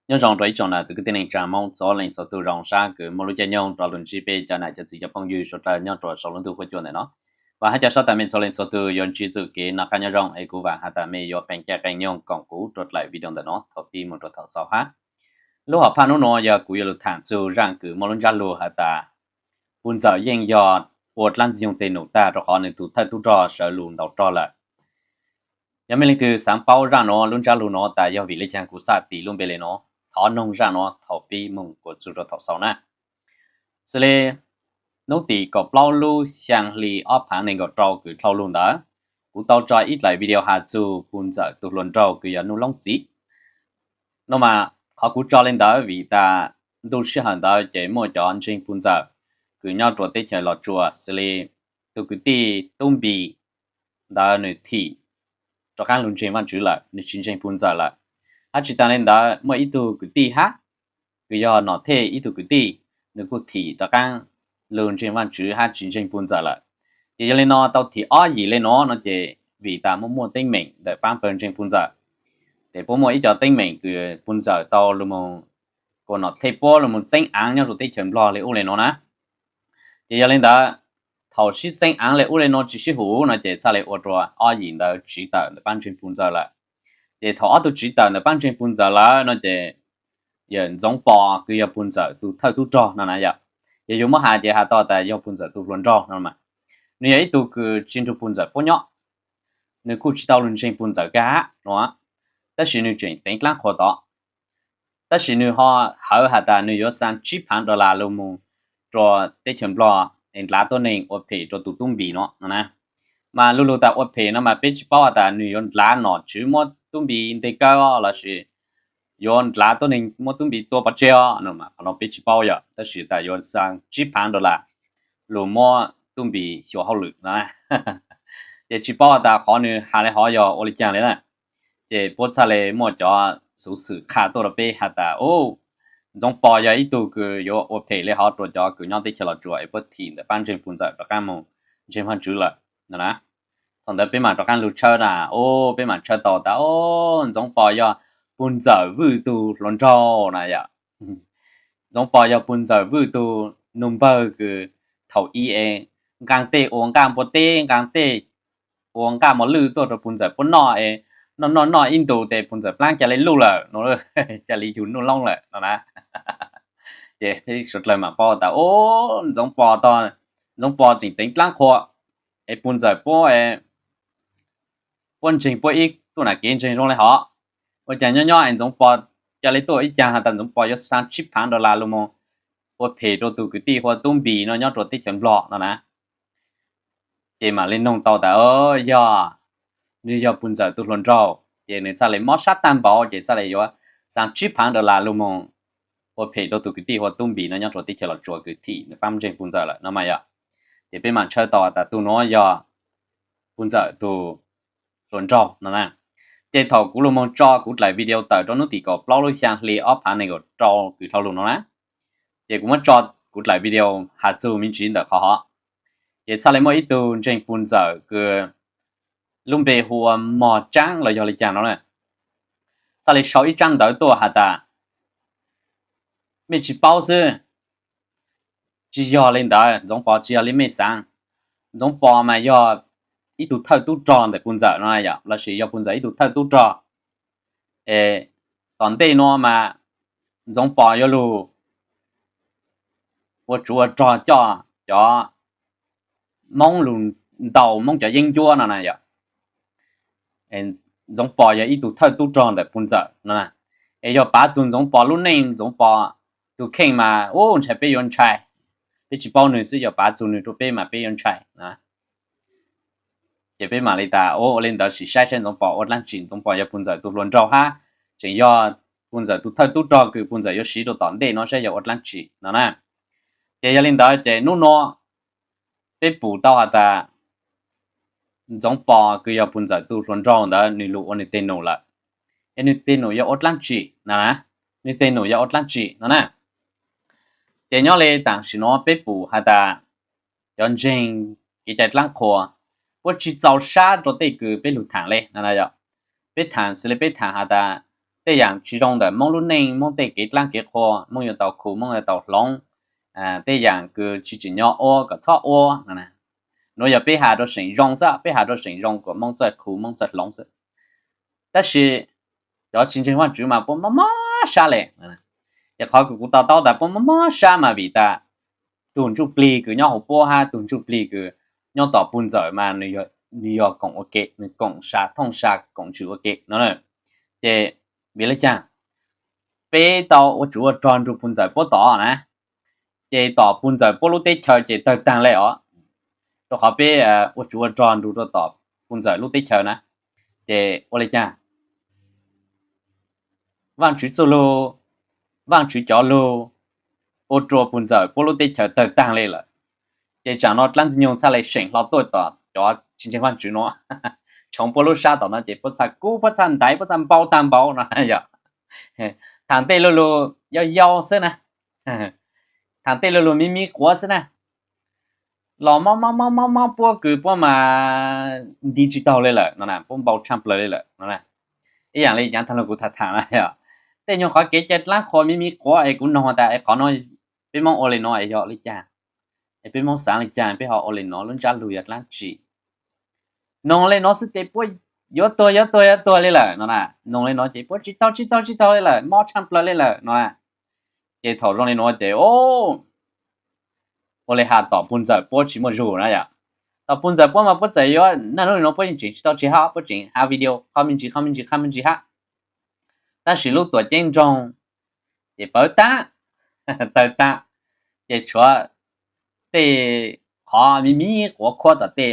Nyob zoo rau ib tsoom nam txiv kwv tij neej tsa Hmoob txhua leej txhua tus, zoo sab kws muaj lub caij nyoog rov lug ntsib peb cov nam cov txiv cov phooj ywg suav dlawg nyob rua sau lub ntuj huab cua ntawm no. Vam hab cov sab tas mej txhua leej txhua tus yuav ntsib txuj kev noj qab nyob zoo es kuv vam has tas mej yuav qee caij qee nyoog koom kuv rua dlaim video ntawm no thaum pib moog rua thaum xaus hab. Lub hom phaj nub nuav yog kuv yuav lug thaam txug zaaj kws muaj lub ntsab lug has tas puj ntxawm yeej yog ua dlaab ntxwg nyoog teg num tag rua qhov nwg tug thawj tub rog sawv lug ntaus rog lawm. Yog mej leej twg xaav paub zaaj nuav lub ntsab lug nuav tas yog vim le caag kuv xam tis lub npe le nuav, thov noog zaaj nuav thaum pib moog kuas txug rua thaum xaus na. Xws le nub tim kaum plaub lub xyaa hli ob phaav nees nkaum rau kws dlhau lug ntawd, kuv tau tso ib dlaim video has txug puj ntxawm tug hluas nraug kws yog Nuj Loob txiv. No mas qhov kuv tso le ntawd vim tas ntuj sij hawm ntawd ces muaj cov ntseeg puj ntxawm kws nyob rua teb chaws Los Tsuas xws le tug kwv tij Tub Npis ntawd nwg thim rov qaab lug ntseeg Vaajtswv lawm, nwg tsi ntseeg puj ntxawm lawm. Hab tsi taag le ntawd muaj ib tug kwv tij hab, kws yog Nom Thej ib tug kwv tij, nwg kuj thim rov qaab lug ntseeg Vaajtswv hab tsi ntseeg puj ntxawm lawm. Ces yog le no tau thim ob yim le nuav no ces vim tas muaj muaj teeb meem ntawm paab pawg ntseeg puj ntxawm, ces puab muaj ib co teeb meem kws puj ntxawm tau lug moog, kuas Nom Thej puab lug moog txeeb aav nyob rua teb chaws Nplog le ub le nuav na. Ces yog le ntawd, thaum sib txeeb aav le ub le nuav tsi sib hum no ces txhaj le ua rua ob yim ntawd tsiv tawm ntawm paab ntseeg puj ntxawm lawm. Ces thaum ob tug tsiv tawm ntawm paab ntseeg puj ntxawm lawm no ces yawm Ntxoov Pos kws yog puj ntxawm tug thawj tub rog no na yom, yog yug muab has ces has tau tas yog puj ntxawm tug hluas nraug no mas, nwg yog ib tug kws tsi nrug puj ntxawm puab nyob, nwg kuj tsi tau lug ntseeg puj ntxawm kag hab no, tab sis nwg tseem teev dlaab qhuas tod. Tab sis nwg ho hawv has tas nwg yuav xaa tsib phaav dollar lug moog rua teb chaws Nplog es ndlav tuab neeg ua phem rua tug Tub Npis no no na. Mas lu lug tas ua phem no mas peb tsi paub has tas nwg yuav ndlav nom tswv muab Tub Npis nteg kawg lossis yuav ndlav tuab neeg muab Tub Npis tua pov tseg os no, qhov no peb tsi paub yom, tab sis tas yuav xaa tsib phaav dollar lug muab Tub Npis xyuas hauj lwm no. Ces tsi paub has tas qhov nwg has le hov yog ua le caag le na. Ces puab txhaj le muaj cov xuv xwm qha tuaj rua peb has tas, u, Ntxoov Pos yog ib tug kws yuav ua phem le hov rua cov kws nyob teb chaws Los Tsuas es puab thim ntawm paab ntseeg puj ntxawm rov qaab moog ntseeg Vaajtswv lawm no na. Thaum ntawd peb maam rov qaab lug tshawb na, u, peb maam tshawb tau tas, u, Ntxoov Pos yog puj ntxawm Vwj tug hluas nraug na yom. Ntxoov Pos yog puj ntxawm Vwj tug nug npawg kws thaum i es nqaa tej ua nqaj npua teb, nqaa tej ua nqaj mos lwj tuaj rua puj ntxawm puab noj es noj noj noj ib ntus tes puj ntxawm plaab ca le luj lawm no, ca le yug Nuj Loob lawm no na. Ces peb suav dlawg maam paub tas, u, Ntxoov Pos tog, Ntxoov Pos tseem teev dlaab qhuas es puj ntxawm puab, puab ntseeg puab ib txuj nam kev ntseeg zoo le hov. Ua caag nyob nyob es Ntxoov Pos ca le tuaj ib caag has tas Ntxoov Pos yuav xaa tsib phaav dollar lug moog ua phem rua tug kwv tij hu ua Tub Npis no nyob rua teb chaws Nplog no na. Ces maam le noog tau tas, yog nwg yog puj ntxawm tug hluas nraug ces nwg txhaj le mob sab taag npaum ces txhaj le yuav xaa tsib phaav dollar lug moog ua phem rua tug kwv tij hu ua Tub Npis no nyob rua teb chaws Los Tsuas kws thim nwg paab ntseeg puj ntxawm lawm no mas yom. Ces peb maam tshawb tau tas tug nuav yog puj ntxawm tug hluas nraug no na. Ces thaum kuv lug moog tso kuv dlaim video tawm rua nub tim kaum plaub lub xyaa hli ob phaav nees nkaum rau kws dlhau lug no na, ces kuv muab tso kuv dlaim video has txug me ntsis ntawm qhov hov. Ces txhaj le muaj ib tug ntseeg puj ntxawm kws lub npe hu ua Mog Tsaab los yog le caag no na, txhaj le sau ib tsaab ntawv tuaj has tas, mej tsi paub xwb, tsi yog le ntawd, Ntxoov Pos tsi yog le mej xaav. Ntxoov Pos mas yog ib tug thawj tub rog ntawm puj ntxawm no yom, lossis yog puj ntxawm ib tug thawj tub rog. Es tom ntej nuav mas Ntxoov Pos yuav lug ua tsov ua rog coj cov Moob lug ntaus Moob cov yeeb ncuab no na yom. Ntxoov Pos yog ib tug thawj tub rog ntawm puj ntxawm no na. Es yog pav txug Ntxoov Pos lub neej, Ntxoov Pos tug kheej mas u ntshai peb yuav ntshai. Peb tsi paub nwg xwb, yog pav txug nwg rua peb mas peb yuav ntshai. Ces peb mam li tas ua le ntawd sim saib saib Ntxoov Pos ua dlaab tsi. Ntxoov Pos yog puj ntxawm tug hluas nraug hab tseem yog puj ntxawm tug thawj tub rog kws puj ntxawm yuav siv rua tom ntej no saib yog ua dlaab tsi no na. Ces yog le ntawd ces nub nuav peb pum tau has tas Ntxoov Pos kws yog puj ntxawm tug hluas nraug ntawd nwg lug ua nwg teg num lawm. Es nwg teg num yog ua dlaab tsi no na? Nwg teg num yog ua dlaab tsi no na? Ces nyob le taam sim nuav peb pum has tas cov ntseeg kev cai dlaab qhuas puab tsi txaus sab rua tej kws peb lug thaam le no na yom. Peb thaam xws le peb thaam has tas tej yam tsis zoo ntawm Hmoob lub neej, Hmoob tej kev dlaab kev qhua, Hmoob yuav tau khu, Hmoob yuav tau hloov, tej yam kws tsis tsim nyog ua kom txhob ua no. Nuav yog peb has rua seem zoo xwb, peb has rua seem zoo kom Hmoob txawj khu, Hmoob txawj hloov xwb. Tab sis cov tsis ntseeg Vaajtswv mas puab mob mob sab le. Es qhov kws kuv to taub tas puab mob mob sab mas vim tas tug ntsuj plig kws nyob hauv puab hab tug ntsuj plig kws nyob tom puj ntxawm mas nwg yog koom ua ke, nwg koom sa thooj sa koom ntsws ua ke no. Ces vim le caag peb tau ua tsov ua rog nrug puj ntxawm puab tod na, ces tom puj ntxawm puab lub teb chaws ces tawg taag le os. Rua qhov peb ua tsov ua rog nrug rua tom puj ntxawm lub teb chaws na, ces ua le caag Vaajtswv txuj lug, Vaajtswv cov lug ua rua puj ntxawm puab lub teb chaws tawg taag le lawm. Ces tsaam no dlaab Ntxwg Nyoog txhaj le seem hlo tuaj tom cov tsis ntseeg Vaajtswv nuav, tshoov puab lub sab tom no ces puab txhaj kub, puab txhaj ntaiv, puab txhaj npau taag npaum no yog. Thaam tej lu lug yau yau xwb na, thaam tej lu lug miv miv quav xwb na, los mob mob mob mob puab kws puab mas nti tsis taug le lawm no, puab npau tshaj plawg le lawm no. Ib yaam le caav taag lug kuv tham tham na yog tej nyuag qhov kev cai dlaab qhua miv miv quav es kuv noog tas es qhov no peb Moob ua le nuav es yog le caag, es peb Moob xaav le caag peb ho ua le nuav, lub ntsab lug yog dlaab tsi? Noog le nuav xwb ces puab yuav tuag yuav tuag yuav tuag le lawm no na. Noog le nuav ces puab tsis taug tsis taug tsis taug le lawm, mob tshaj plawg le lawm no na. Ces thaum zoo le nuav ces ua le has tom puj ntxawm puab tsis muaj zug na yom. Tom puj ntxawm puab mas puab txawm yuav naj nub le nuav puab yeej tseem tsis tau tsis hab, puab tseem has video qhov me ntsis qhov me ntsis qhov me ntsis hab. Tab sis lub tuam ceeb nroog ces pawv taab, tawg taab, ces tshuav tej qhov miv miv quav khuab tom tej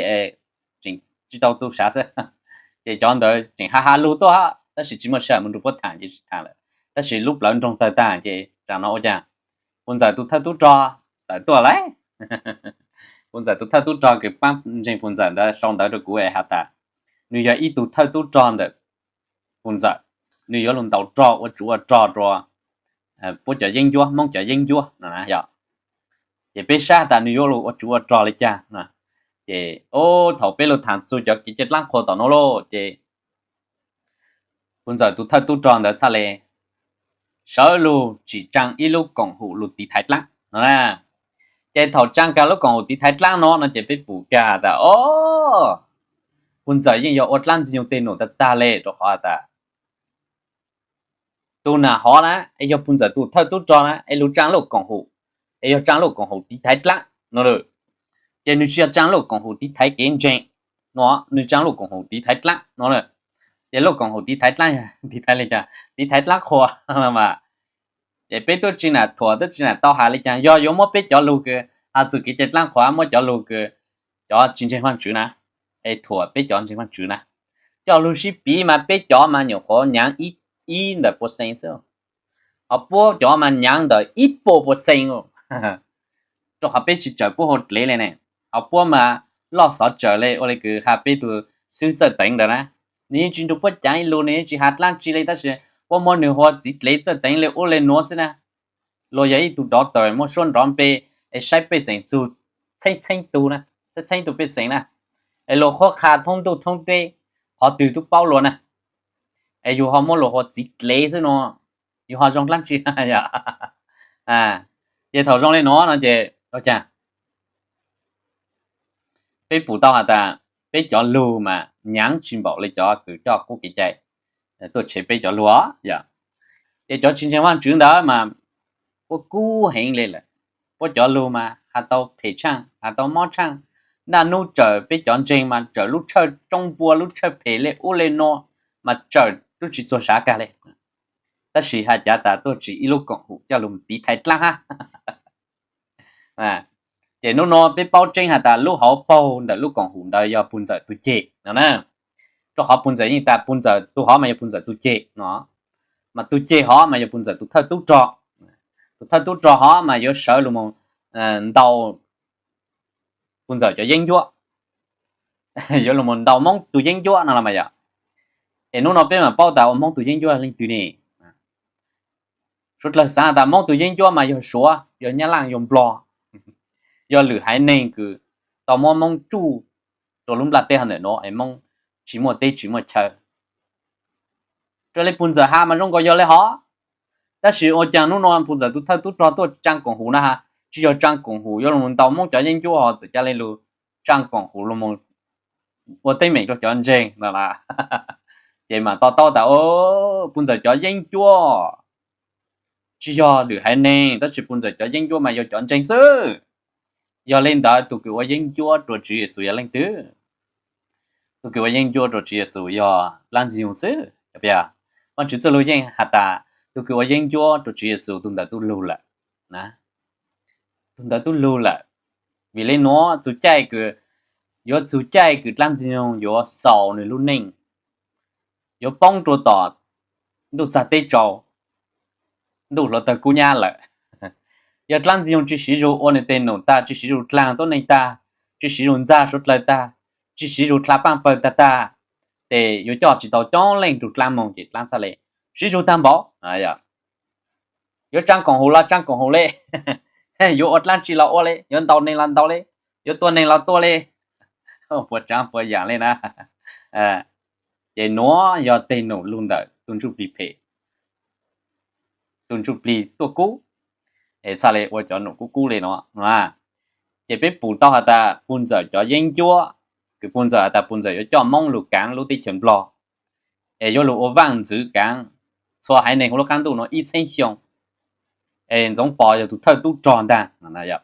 tseem tsis tau tu sav xwb. Ces cov ntawd tseem has has lug tuaj hab, tab sis tsis muaj sij hawm mus nrug puab tham ces tsis tham lawm. Tab sis lub plawv nroog tawg taag ces tsaam no ua caag puj ntxawm tug thawj tub rog tawm tuaj lawm. Puj ntxawm tug thawj tub rog kws paab ntseeg puj ntxawm ntawd sau ntawv rua kuv es has tas nwg yog ib tug thawj tub rog ntawm puj ntxawm, nwg yuav lug ntaus rog ua tsov ua rog rua puab cov yeeb ncuab, Hmoob cov yeeb ncuab no na yog. Ces peb saib tas nwg yuav lug ua tsov ua rog le caag. Ces thaum peb lug tham txug cov kev cai dlaab qhua tom nuav lauj ces puj ntxawm tug thawj tub rog ntawd txhaj le sawv lug tsim tsaa ib lub koom haum lug tiv thaiv dlaab no na. Ces thaum tsaa kag lub koom haum tiv thaiv dlaab no no ces peb pum kag tas o, puj ntxawm yeej yog ua dlaab Ntxwg Nyoog tej num tag tag le, rua qhov tas tug nam hov na es yog puj ntxawm tug thawj tub rog na es lug tsaa lub koom haum, es yog tsaa lub koom haum tiv thaiv dlaab no lawm. Ces nwg tsis yog tsaa lub koom haum tiv thaiv kev ntseeg no, nwg tsaa lub koom haum tiv thaiv dlaab no lawm. Ces lub koom haum tiv thaiv dlaab, tiv thaiv le caag? Tiv thaiv dlaab qhua mas. Ces peb tub tsi nam thuam, tub tsi nam tau has le caag? Yog yuav muab peb cov lug kws has txug kev cai dlaab qhua, muab cov lug kws cov tsis ntseeg Vaajtswv na, es thuam peb cov ntseeg Vaajtswv na, coj lug sib piv mas peb cov mas nyuam qhuav nyaav ib ntawm pua xees xwb, ho puab cov mas nyaav ntawm ib puas pua xees. Rua qhov peb tsis tsaws puab hauv dlev le ne, ho puab mas loj xov tsawm le, ua le kws has peb tug xib hwb Txawj Teev ntawd na, nws yeej tsis nrug puab caav ib lug, nws yeej tsis has dlaab tsi le, tab sis puab muab nws hu ua txiv dlev Txawj Teev le ua le nuav xwb na. Luag yog ib tug doctor muaj suab nrov npe es saib pej xeem txug txheeb txheeb tug na, txheeb txheeb tug pej xeem na, es luag qhuab qha thoob ntuj thoob teb, qhov twg tub paub luag na. Es yug ho muab luag hu ua txiv dlev xwb no, yug ho zoo dlaab tsi? Ces thaum zoo le nuav no ces ua caag peb pum tau has tas peb cov lug mas nyaav tsis npaum le cov kws coj qub kev cai tuaj tshev peb cov lug os yom. Ces cov tsis ntseeg Vaajtswv ntawd mas puab kub heev le lawm, puab cov lug mas has tau phem tshaaj, has tau mob tshaaj. Naj nub tsawm peb cov ntseeg mas tsawm lub tshawj tsoob npua, lub tshawj phem le ub le nuav, mas tsawm tub tsis txuag sav kag le. Tab sis has cav tas tuaj tsim ib lub koom haum coj lug tiv thaiv dlaab hab. Ces nub nua peb paub tseeb has tas lub hauv paug ntawm lub koom haum ntawd yog puj ntxawm tug ceg no na. Rua qhov puj ntxawm yeej tas puj ntxawm tug hov mas yog puj ntxawm tug ceg no, mas tug ceg hov mas yog puj ntxawm tug thawj tub rog. Tug thawj tub rog hov mas yuav sawv lug moog ntaus puj ntxawm cov yeeb ncuab, yuav lug moog ntaus Moob tug yeeb ncuab no los mas yog. Es nub nua peb mam paub tas ua Moob tug yeeb ncuab leej twg ne. Suav dlawg xaav tas Moob tug yeeb ncuab mas yog Suav, yog Nyab Laaj, yog Nplog, yog lwm haiv neeg kws tau muab Moob tsuj rua lub nplaj teb hov ntawm nuav es Moob tsis muaj teb tsis muaj chaw. Raws li Pug Ntxawm has mas zoo nkaus yog li hov. Tab sis ua cas hnub no Pug Ntxawm tus thawj tub rog tuaj tsaa koom haum na ha, tsis yog tsaa koom haum yuav los ntaus Hmoob cov yeeb ncuab ho txawm ca li lug tsaa koom haum los ua teeb meem rau cov ntseeg no las. Ces mam to taub tas, Pug Ntxawm cov yeeb ncuab tsis yog lwm haiv neeg, tab sis Pug Ntxawm cov yeeb ncuab mas yog cov ntseeg xwb. Yog li ntawd tus kws ua yeeb ncuab rua Tswv Yexus yog leej twg? Tus kws ua yeeb ncuab rua Tswv Yexus yog dlaab Ntxwg Nyoog xwb. Vaajtswv txuj lug yeej has tas tus kws ua yeeb ncuab rua Tswv Yexus tus ntawd tub lug lawm. Tus ntawd tub lug lawm. Vim le nuav txug caij kws yuav txug caij kws dlaab Ntxwg Nyoog yuav xaus nwg lub neej, yuav poob rua tom ntuj txag teb tsau, ntuj hluav tawg kub nyab lawm. Yog dlaab Ntxwg Nyoog tsis siv zug ua nwg teg num tag, tsis siv zug dlaag tuab neeg tag, tsis siv zug ntxag suav dlawg tag, tsis siv zug dlha paaj pawg tag tag, tes yuav coj tsis tau coob leej nrug dlaab moog ces dlaab txhaj le siv zug tag npaum. Yuav tsaa koom haum los tsaa koom haum le, yuav ua dlaab tsi los ua le, yuav ntaus neeg los ntaus le, yuav tua neeg los tua le, puas tsaav puas yaam le na. Ces nuav yog teg num lug ntawm tug ntsuj plig phem, tug ntsuj plig tuaj kub, es txhaj le ua cov num kub kub le nuav. Ces peb pum tau has tas Pug Ntxawm cov yeeb ncuab, kws Pug Ntxawm has tas Pug Ntxawm yuav coj Moob lug kaav lub teb chaws Nplog, es yuav lug ua vaaj ntxwv kaav txhua haiv neeg huv lub qaab ntuj nuav ib txheeb xyoo, es Ntxoov Pov yog tug thawj tub rog ntaag.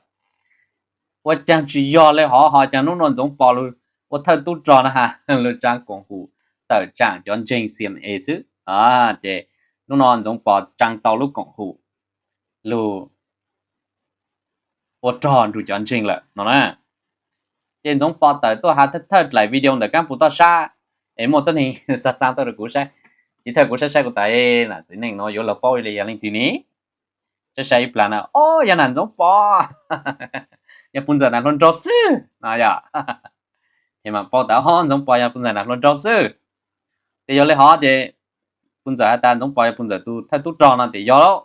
Ua caag tsis yog le hov, ho caag nub nuav Ntxoov Pov lug ua thawj tub rog na ha, lug tsaa koom haum tawm tsaam cov ntseeg C M A xwb. Ces nub nuav Ntxoov Pov tsaa tau lub koom haum lug ua rog nrug cov ntseeg lawm no na. Ces Ntxoov Pov tawm tuaj has thawj thawj dlaim video ntawm kaab pug toj sab, es muaj tuab neeg xa xaa tuaj rau kuv saib, tsis thawj kuv saib saib kuv tas, nam txiv neej nuav yuav lug paub le yog leej twg ne? Saib saib ib plag na, o, yog nam Ntxoov Pov, yog Pug Ntxawm nam hluas nraug xwb no yog. Ces mam paub tas, o, Ntxoov Pov yog Pug Ntxawm nam hluas nraug xwb. Ces yog le hov ces Pug Ntxawm has tas Ntxoov Pov yog Pug Ntxawm tug thawj tub rog no ces yog lawm.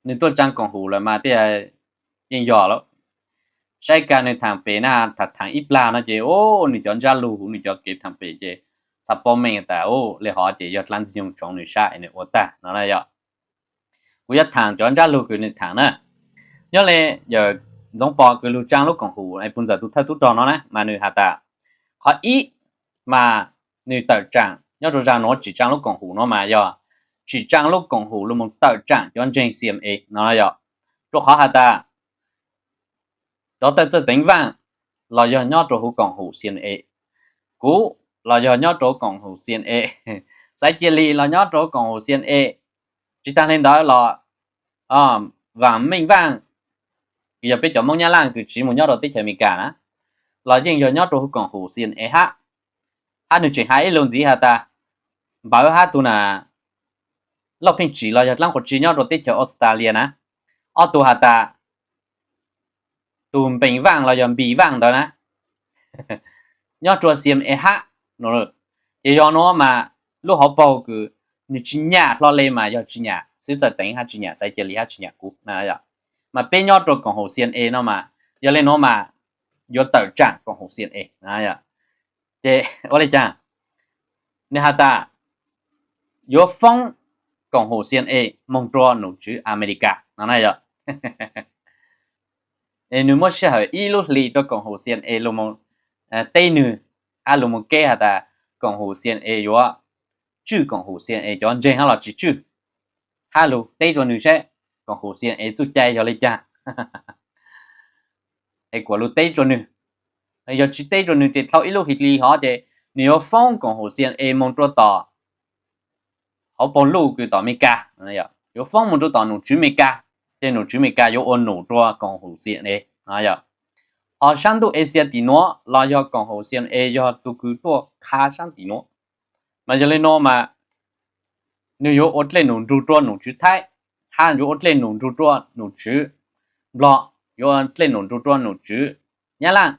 Nwg tuaj tsaa koom haum lawm mas tej yeej yog lawm. Saib kag nwg thaam pem na, thaam thaam ib plag no ces, o, nwg cov ntsab lug, nwg cov kev thaam pem ces txhad paub meej tas, o, le hov ces yog dlaab Ntxwg Nyoog tsoov nwg sab es nwg ua tag no na yog. Kuv yuav thaam cov ntsab lug kws nwg thaam na. Nyob le yawm Ntxoov Pov kws lug tsaa lub koom haum es Pug Ntxawm tug thawj tub rog no na mas nwg has tas, qhov ib mas nwg tawm tsaam nyob rau zag nuav tsim tsaa lub koom haum no mas yog tsim tsaa lub koom haum lug moog tawm tsaam cov ntseeg C M A no yog. Rua qhov has tas cov tawm txawj teev vaaj los yog nyob rau huv koom haum C N A, kuv los yog nyob rau koom haum C N A, Xaiv Cia Lis los nyob rau koom haum C N A. Tsis taag le ntawd los Vaam Meej Vaaj, kws yog peb cov Moob Nyab Laaj kws tsiv moog nyob rau teb chaws Amelikas na, los yeej yog nyob rau huv koom haum C N A hab. Hab nwg tseem has ib lug ntxiv has tas, npawg hab tug na, Lauj Pheej Tsim los yog dlaab quas tsi nyob rau teb chaws Australia na, ob tug has tas, tug Npeem Vaaj los yog Npis Vaaj ntawd na, nyob rua C M A hab. Ces yog nuav mas lub hauv paug kws nwg tsis nyam hlo le mas yog tsis nyam Xwb Txawj Teev hab tsis nyam Xaiv Cia Lis hab tsis nyam kuv na. Mas peb nyob rua koom haum C N A no mas, yog le nuav mas yuav tawm tsaam koom haum C N A. Ces ua le caag, nwg has tas yuav foob koom haum C N A moog rua nom tswv Amelikas no na yog. Es nwg muab sij hawm ib lub hli rua koom haum C N A lug moog teb nwg, hab lug moog keb has tas koom haum C N A yuav tswj koom haum C N A cov ntseeg hab los tsis tswj, hab lug teb rua nwg saib koom haum C N A txuj cai yog le caag. Es kuas lug teb rua nwg, yog tsis teb rua nwg ces dhau ib lub hli hov ces nwg yuav foob koom haum C N A moog rua tom hauv paug luj kws tom Amelikas, yuav foob moog rua tom nom tswv Amelikas, ces nom tswv Amelikas yuav ua nom rua koom haum C N A no yog. Hos saab ntuj Asia tim nuav los yog koom haum C N A yog tug kws tuaj qha saab tim nuav. Mas yog le nuav mas nwg yuav ua dlej nom nrug rua nom tswv Thaib, hab yuav ua dlej nom nrug rua nom tswv Nplog, yuav ua dlej nom nrug rua nom tswv Nyab Laaj,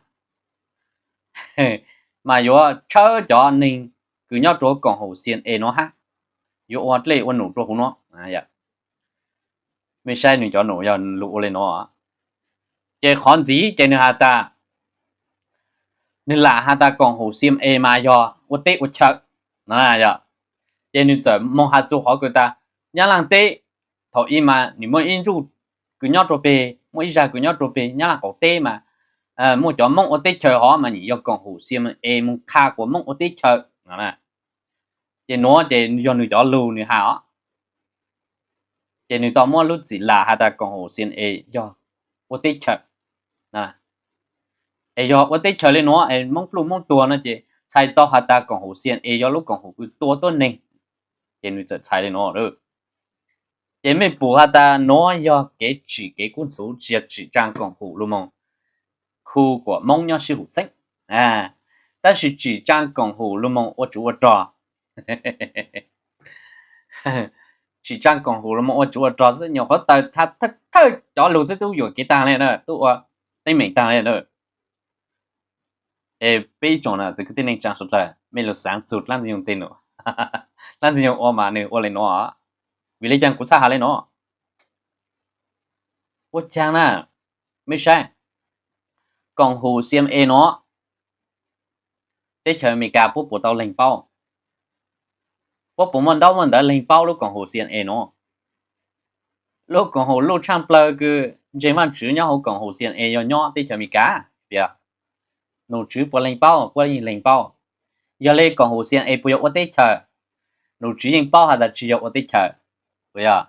mas yuav tshawb cov neeg kws nyob rua koom haum C N A nuav hab, yuav ua dlej ua nom rua huv nuav. Mej saib nwg cov nom yog lug ua le nuav. Ces qhov ntxiv ces nwg has tas, nwg lam has tas koom haum C N A mas yog ua teb ua chaw no yog. Ces nws txawm moog has txug qhov kws tas Nyab Laaj teb thaum ub mas nws muaj ib ntuj kws nyob rua peg, muaj ib zag kws nyob rua peg Nyab Laaj qaum teb mas muaj cov Moob ua teb chaws hov mas nws yog koom haum C M A moog qha kuas Moob ua teb chaws. Ces nuav ces yog nws cov lug nws has os. Ces nws tau muab lub txim lam has tas koom haum C N A yog ua teb chaws. Es yog ua teb chaws le nuav es Moob pluj Moob tuag no ces txhais tau has tas koom haum C N A yog lub koom haum kws tua tuab neeg. Ces nws txawm txhais le nuav. Ces mej pum has tas nuav yog kev tsim kev kub ntxhuv, tsis yog tsim tsaa koom haum lug moog khu kuas Moob nyob sib hum xeeb, tab sis tsim tsaa koom haum lug moog ua tsov ua rog. Tsim tsaa koom haum lug moog ua tsov ua rog xwb, nyuam qhuav tawm thawj cov lug xwb tub yuam kev taag le na, tub ua teeb meem taag le na. Es peb ib tsoom txwv kwv tij neej tsaa suav dlawg, mej lug xaav txug dlaab Ntxwg Nyoog tej num, dlaab Ntxwg Nyoog ua mas nwg ua le nuav. Vim le caag kuv txhaj has le nuav? Ua caag na, mej saib, koom haum C M A nuav, teb chaws Amelikas puab puas tau leeg paub? Puab puas muaj ntaub muaj ntawv leeg paub lub koom haum C N A nuav? Lub koom haum luj tshaaj plawg kws ntseeg Vaajtswv nyob huv koom haum C N A yog nyob teb chaws Amelikas, num tswv puas leeg paub? Puab yeej leeg paub. Yog le koom haum C N A puas yog ua teb chaws? Num tswv yeej paub has tas tsis yog ua teb chaws, puas yog?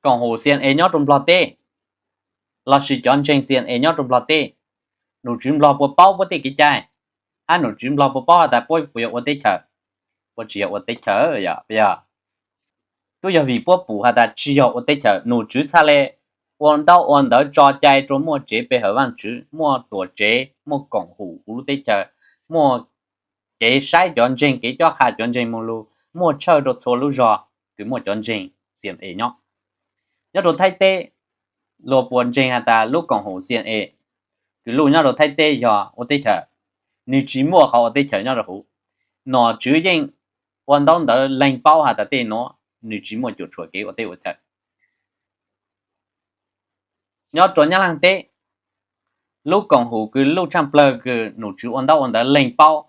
Koom haum C N A nyob rua Nplog teb, lossis cov ntseeg C N A nyob rua Nplog teb, num tswv Nplog puas paub puab tej kev cai? Hab num tswv Nplog puas paub has tas puab puas yog ua teb chaws? Puab tsis yog ua teb chaws yog, puas yog? Tub yog vim puab pum has tas tsis yog ua teb chaws, num tswv txhaj le ua ntaub ua ntawv tso cai rua muaj tsev pe hawm Vaajtswv, muaj tuam tsev, muaj koom haum huv lub teb chaws, muaj kev saib cov ntseeg, kev cob qha cov ntseeg moog lug, muaj tshawj rua txhua lub zog kws muaj cov ntseeg C N A nyob. Nyob rua Thaib teb, luag puas ntseeg has tas lub koom haum C N A kws luj nyob rua Thaib teb yog ua teb chaws? Nwg tsis muaj qhov ua teb chaws nyob rua huv. Nom tswv yeej ua ntaub ntawv leeg paub has tas tej nuav, nwg tsis muaj cuam tshuam kev ua teb ua chaws. Nyob rua Nyab Laaj teb, lub koom haum kws luj tshaaj plawg kws num tswv ua ntaub ua ntawv leeg paub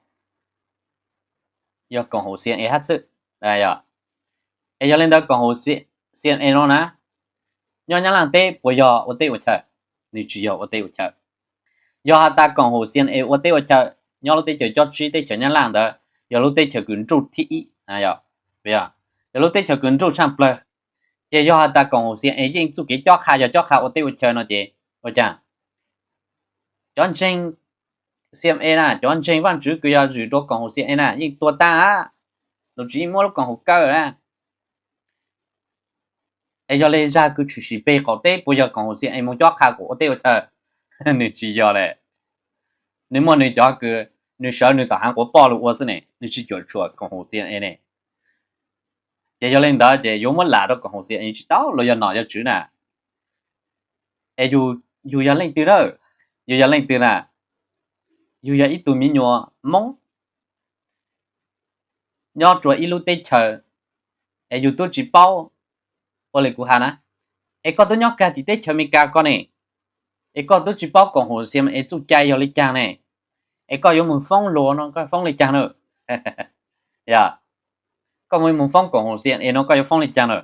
yog koom haum C N A hab xwb. Es yog le ntawd koom haum C N A no na, nyob Nyab Laaj teb puas yog ua teb ua chaws? Nwg tsis yog ua teb ua chaws. Yog has tas koom haum C N A ua teb ua chaws nyob lub teb chaws cob tsib teb chaws Nyab Laaj ntawd, yog lub teb chaws kws nruj thib ib, yog lub teb chaws kws nruj tshaaj plawg, ces yog has tas koom haum C N A yeej txuj kev cob qha yog cob qha ua teb ua chaws no ces ua caag? Cov ntseeg C N A na, cov ntseeg Vaajtswv kws yog zwm rua koom haum C N A na yeej tuag taag, num tswv yeej muab lub koom haum kawg na. Es yog le zag kws tshwm sim peg qaum teb puas yog koom haum C N A moog cob qha kuas ua teb ua chaws? Nwg tsis yog le. Nwg muaj nwg cov kws nwg sawv nwg tom haav quav poj lug ua xwb ne, nwg tsis cuam tshuam koom haum C N A ne. Ces yog le ntawd ces yuav muab lam rua koom haum C N A tsis tau, luag yog nom yog tswv na. Es yug yog leej twg na? Yug yog leej twg na? Yug yog ib tug me nyuam Moob nyob rua ib lub teb chaws, es yug tub tsis paub, ua le kuv has na, es koj tub nyob kag tim teb chaws Amelikas ko ne, es koj tub tsis paub koom haum C N A txuj cai yog le caag ne, es koj yuav moog foob luag no koj foob le caag na? Yog koj moog moog foob koom haum C N A no koj yuav foob le caag na?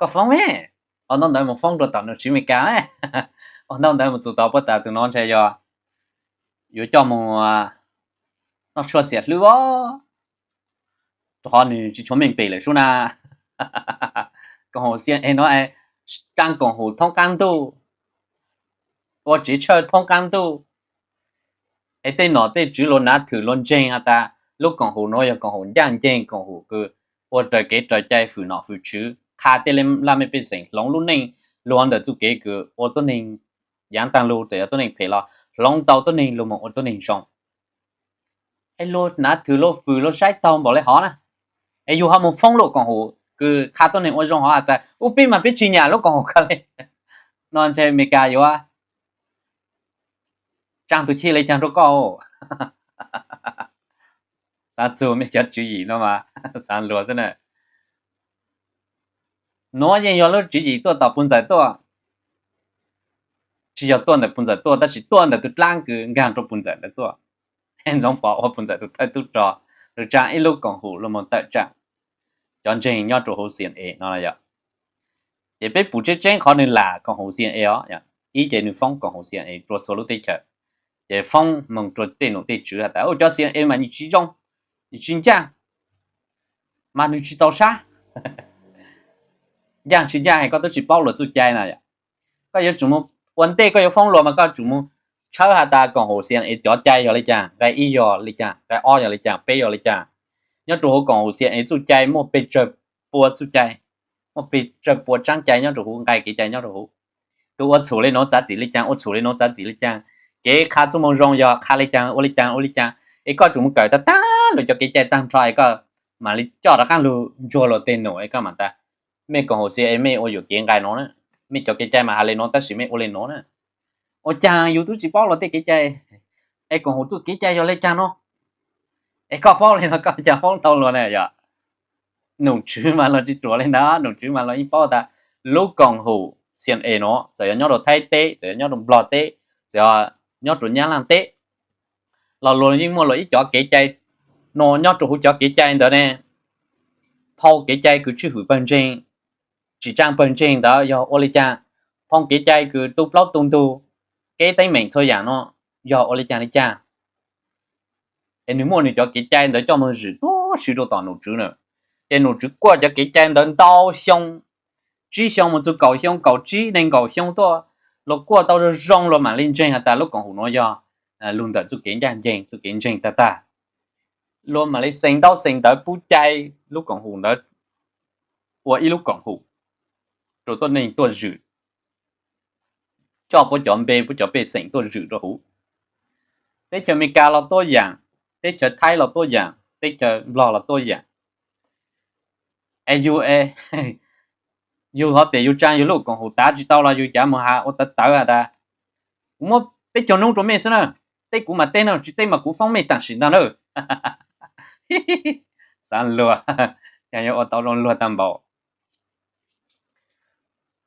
Koj foob me, ua ntaub ntawv moog foob rua tom nom tswv Amelikas, ua ntaub ntawv moog txug tau puab tas tug no ntshe yog yuav coj moog noj tshuaj xiam hlwb os. Rua qhov nwg tsis tshua meej pem lawm sub na. Koom haum C N A no tsaa koom haum thoob qaab ntuj, ua tsev tshawj thoob qaab ntuj. Es tej nom tej tswv luag nav thwm luag ntseeg has tas lub koom haum nuav yog koom haum ncaaj nceeg, koom haum kws ua raws kev raws cai fwm nom fwm tswv, qha tej laj mej pej xeem hloov lub neej luag ntawm txuj kev kws ua tuab neeg yaav taag lug, txawm yog tuab neeg phem los hloov tau tuab neeg lug moog ua tuab neeg zoo. Es luag nav thwm luag fwm luag saib taug npaum le hov na, es yug ho moog foob lub koom haum kws qha tuab neeg ua zoo hov has tas ub peb mas peb tsis nyam lub koom haum ko le, no ntshe Amelikas yuav tsaa tug chij le caag rua koj. Xaav txug mej cov tswv yim no mas xaav luag xwb na. Nuav yeej yog lub tswv yim tuaj tom puj ntxawm tuaj, tsis yog tuaj ntawm puj ntxawm tuaj tab sis tuaj ntawm tug dlaab kws nkaag rua puj ntxawm ntawd tuaj. Ntxoov Pov ua puj ntxawm tug thawj tub rog, Lug tsaa ib lub koom haum lug moog tawm tsaam cov ntseeg nyob rua huv C N A no yom. Ces peb pum tseeb tseeb qhov nwg lam koom haum C N A os, ib ces nwg foob koom haum C N A rua txhua lub teb chaws, ces foob moog rua tej nom tej tswv has tas cov C N A mas nwg tsi zoo, nwg tsi ncaaj, mas nwg tsi txaus sab. Ncaaj tsi ncaaj es koj tub tsi paub luag txuj cai na yom. Koj yuav tsum moog ua ntej koj yuav foob luag mas koj tsum moog tshawb has tas koom haum C N A cov cai yog le caag, nqai ib yog le caag, nqai ob yog le caag, peb yog le caag. Nyob rua huv koom haum C N A txuj cai muaj pes tsawg pua txuj cai, muaj pes tsawg pua tsaab cai nyob rua huv, nqai kev cai nyob rua huv. Tug ua txhum le nuav txav txim le caag, ua txhum le nuav txav txim le caag, kev qha txuj moo zoo yog qha le caag, ua le caag, ua le caag, es koj tsum moog kawm taag taag lug cov kev cai taag nrho es koj mam li coj rov qaab lug ntsuag luag tej num es koj mam tas mej koom haum C N A mej ua yuam kev nqai nuav na, mej cov kev cai mas has le nuav tab sis mej ua le nuav na. Ua caag yug tub tsi paub luag tej kev cai, es koom haum txuj kev cai yog le caag nuav, es koj paub le nuav koj caag foob tau luag na yom. Nom tswv mas luag tsi ruam le ntawd, nom tswv mas luag yeej paub tas lub koom haum C N A nuav txawm yog nyob rua Thaib teb, txawm yog nyob rua Nplog teb, txawm yog nyob rua Nyab Laaj teb los luag yeej muaj luag ib cov kev cai nuav. Nyob rua huv cov kev cai ntawd ne, phau kev cai kws tswj hwm pawg ntseeg, tsim tsaa pawg ntseeg ntawd yog ua le caag, phau kev cai kws tu plaub tu ntug, keb teeb meem txhua yaam nuav yog ua le caag le caag. Es nwg muaj nwg cov kev cai ntawd coj moog zwm tuab si rua tom nom tswv na. Ces nom tswv kuaj cov kev cai ntawd ntau xyoo, tsib xyoo moog txug kaum xyoo, kaum tsib, neeg nkaum xyoo tuaj, luag kuaj tau zoo zoo luag mam li ntseeg has tas lub koom haum nuav yog lug ntawm txuj kev ncaj nceeg, txuj kev ntseeg tag tag. Luag mam li xeem ntaub xeem ntawv pub cai lub koom haum ntawd ua ib lub koom haum rua tuab neeg tuaj zwm, coj puab cov npe puab cov pej xeem tuaj zwm rua huv. Teb chaws Amelikas los tuab yaam, teb chaws Thaib los tuab yaam, teb chaws Nplog los tuab yaam. Es yug, yug ho tes yug tsaa yug lub koom haum tav tsi tau los yug cav moog has ua tawv tawv has tas kuv muab peb caug nub rua mej xwb na, teb kuv mas teb no, tsi teb mas kuv foob mej taam sim ntag na. Xav luag, yog yuav ua tau zoo luag taag npaum.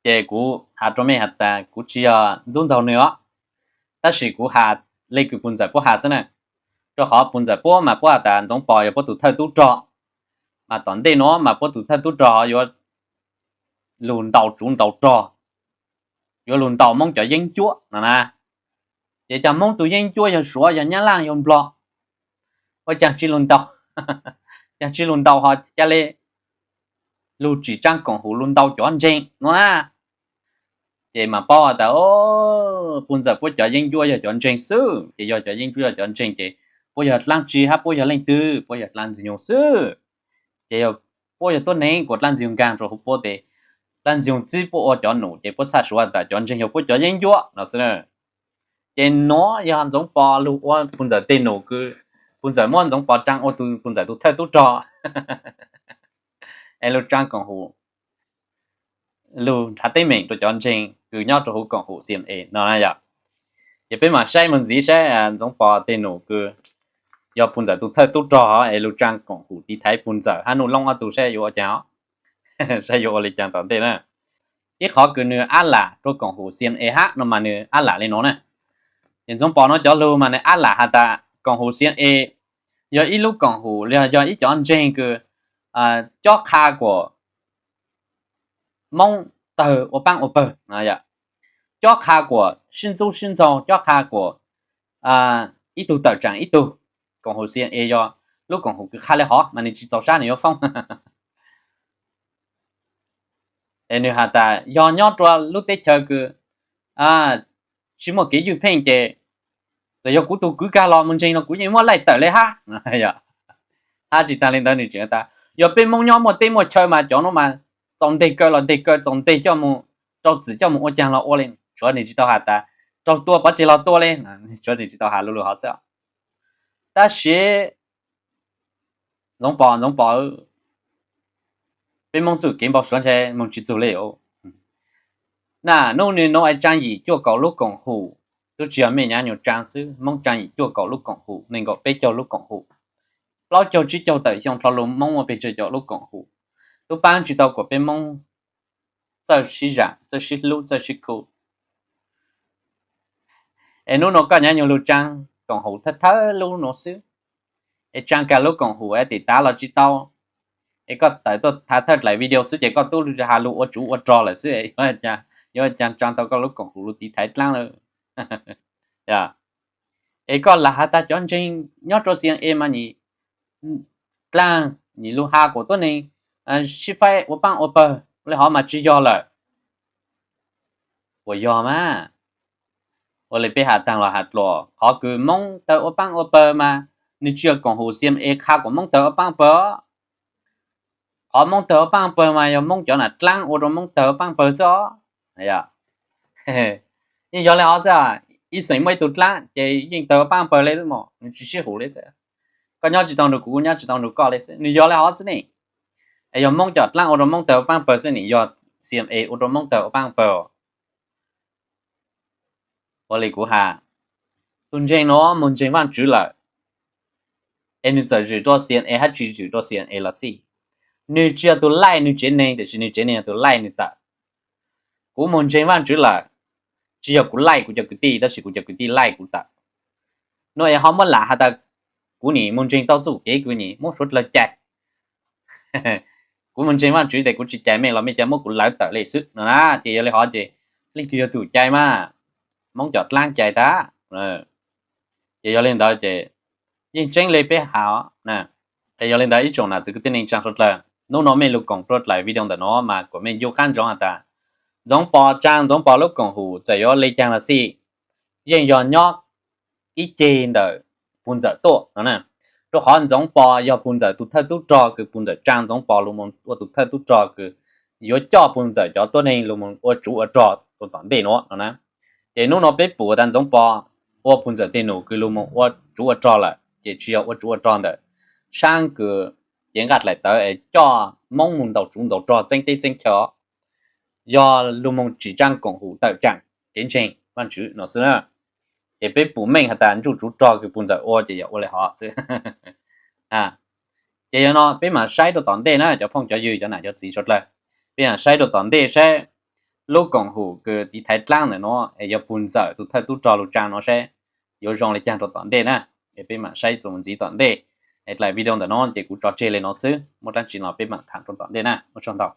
Ces kuv has rua mej has tas kuv tsi yog ntxub ntxaug nwg os, tab sis kuv has le kws puj ntxawm puab has xwb na. Rua qhov puj ntxawm puab mas puab has tas Ntxoov Pov yog puab tug thawj tub rog, mas tom ntej nuav mas puab tug thawj tub rog yuav lug ntaus tsuv ntaus rog, yuav lug ntaus Moob cov yeeb ncuab no na. Ces cov Moob tug yeeb ncuab yog Suav, yog Nyab Laj, yog Nplog, ua caag tsi lug ntaus, caag tsi lug ntaus ho ca le lug tsim tsaa koom haum lug ntaus cov ntseeg no na. Ces mas paub tas puj ntxawm puab cov yeeb ncuab yog cov ntseeg xwb, ces yog cov yeeb ncuab yog cov ntseeg ces puab yog dlaab tsi hab puab yog leej twg, puab yog dlaab Ntxwg Nyoog xwb. Ces yog puab yog tuab neeg kuas dlaab Ntxwg Nyoog nkaag rua huv puab tes dlaab Ntxwg Nyoog txib puab ua cov num ces puab xaav suav tas cov ntseeg yog puab cov yeeb ncuab no xwb na. Ces nuav yog Ntxoov Pov lug ua puj ntxawm tej num kws puj ntxawm muab Ntxoov Pov tsaa ua tug puj ntxawm tug thawj tub rog es lug tsaa koom haum, lug nrhav teeb meem rua cov ntseeg kws nyob rua huv koom haum C N A no na yom. Ces peb mam saib moog ntxiv saib Ntxoov Pov tej num kws yog puj ntxawm tug thawj tub rog es lug tsaa koom haum tiv thaiv puj ntxawm hab Nuj Loob ob tug saib yuav ua caag os, saib yuav ua le caag tom ntej na. Ib qhov kws nwg ab lam rua koom haum C N A hab no mas nwg ab lam le nuav na. Ces Ntxoov Pov nuav cov lug mas nwg ab lam has tas koom haum C N A yog ib lub koom haum, yog ib cov ntseeg kws cob qha kuas Moob tawg ua paab ua pawg, cob qha kuas sib ntxub sib ntxaug, cob qha kuas ib tug tawm tsaam ib tug. Koom haum C N A yog lub koom haum kws qha le hov mas nwg tsi txaus sab nwg yuav foob. Es nwg has tas yog nyob rua lub teb chaws kws tsi muaj kev ywj pheej ces txawm yog kuv tug kwv kag los moog ntseeg los kuv yeej muab laij tawm le hab. Hab tsi taag le ntawd nwg tseem tas yog peb Moob nyob muaj teb muaj chaw mas cov nuav mas txaus nteg kaw los nteg kaw, txaus nteg coj moog rau txim coj moog ua caag los ua le, tshuav nwg tsi tau has tas raug tua pov tseg los tua le, tshuav nwg tsi tau has lug lug hov xwb. Tab sis Ntxoov Pov, Ntxoov Pov, peb Moob txuj kev npau suav ntshai moog tsi txug le. Na, nub nwg nuav es tsaa yim cuaj kaum lub koom haum, tub tsi yog mej nyav nyuas tsaa xwb, Moob tsaa yim cuaj kaum lub koom haum, nees nkaum peb caug lub koom haum, plaub caug tsib caug tawm xyoo dlhau lug Moob muaj pes tsawg caum lub koom haum, tub paab tsi tau kuas peb Moob txawj sib zam, txawj sib hlub, txawj sib khu. Es nub nuav koj nyav nyuas lug tsaa koom haum thawj thawj lub nuav xwb, Es tsaa kag lub koom haum es tim tav los tsis tau. Es koj tawm tuaj thawj dlaim video xwb ces koj tub has lug ua tsuv ua rog lawm xwb, yuav ua caag tsaa tau koj lub koom haum lug tiv thaiv dlaab lawm. Es koj lam has tas cov ntseeg nyob rua C N A mas nyim dlaab, nyim lug has kuas tuab neeg sib faib ua paab ua pawg, ua le hov mas tsis yog lawm. Puas yog mas? Ua le peb has taag los has dlua, qhov kws Moob tawg ua paab ua pawg mas nwg tsis yog koom haum C N A qha kuas Moob tawg ua paab ua pawg. Qhov Moob tawg ua paab ua pawg mas yog Moob cov nam dlaab ua rua Moob tawg ua paab ua pawg xwb os. Yeej yog le hov xwb, ib xeem muaj ib tug dlaab ces yeej tawg ua paab ua pawg le xwb mog, nwg tsis sib hum le xwb. Koj nyob tsis tau nrug kuv, kuv nyob tsis tau nrug koj le xwb, nwg yog le hov xwb ne. Es yog Moob cov dlaab ua rua Moob tawg ua paab ua pawg xwb ne, yog C N A ua rua Moob tawg ua paab ua pawg. Ua le kuv has, tug ntseeg nuav moog ntseeg Vaajtswv lawm, es nwg txawm zwm rua C N A hab tsis zwm rua C N A los xij, nwg tsis yog tug laij nwg tsev neeg, tab sis nwg tsev neeg yog tug laij nwg tawm. Kuv moog ntseeg Vaajtswv lawm, tsis yog kuv laij kuv cov kwv tij, tab sis kuv cov kwv tij laij kuv tawm. Nuav es ho muab lam has tas kuv nim moog ntseeg tau txuj kev kws nim muab suav dlawg cais. Kuv moog ntseeg Vaajtswv tes kuv tsis cais mej los mej ca muab kuv lawv tawm le xwb no na. Ces yog le hov ces leej twg yog tug cais mas? Moob cov dlaab cais tag. Ces yog le ntawd ces yeej tseeb le peb has. Yog le ntawd ib tsoom nam txiv kwv tij neej tsaa suav dlawg, nub nuav mej lug koom rua dlaim video ntawm nuav mas kuas mej ncu qaab ntsoov has tas Ntxoov Pov tsaa Ntxoov Pov lub koom haum txawm yuav le caag los xij, yeej yog nyob ib ceg ntawm puj ntxawm tuaj no na. Rua qhov Ntxoov Pov yog puj ntxawm tug thawj tub rog kws puj ntxawm tsaa Ntxoov Pov lug moog ua tug thawj tub rog kws yuav coj puj ntxawm cov tuab neeg lug moog ua tsuv ua rog rua tom ntej nuav no na. Ces nub nuav peb pum tas Ntxoov Pov ua puj ntxawm teg num kws lug moog ua tsuv ua rog lawm, ces tsis yog ua tsuv ua rog ntawm saab kws cev nqaj dlaim tawv es coj Moob moog ntaus tsuv ntaus rog txeeb teb txeeb chaw, yog lug moog tsim tsaa koom haum tawm tsaam kev ntseeg Vaajtswv no xwb na. Ces peb pum meej has tas ntsuj tsuv rog kws puj ntxawm ua ces yog ua le hov xwb. Ces yog no peb mam saib rua tom ntej na cov phooj cov ywg cov nam cov txiv suav dlawg, peb mam saib rua tom ntej saib lub koom haum kws tiv thaiv dlaab ntawm nuav es yog puj ntxawm tug thawj tub rog lug tsaa nuav saib yuav zoo le caag rua tom ntej na. Es peb mam saib txuas ntxiv tom ntej. Es dlaim video ntawm nuav ces kuv tso tseg le nuav xwb, muaj dlaab tsi los peb mam thaam rua tom ntej na. Ua tsaug ntau.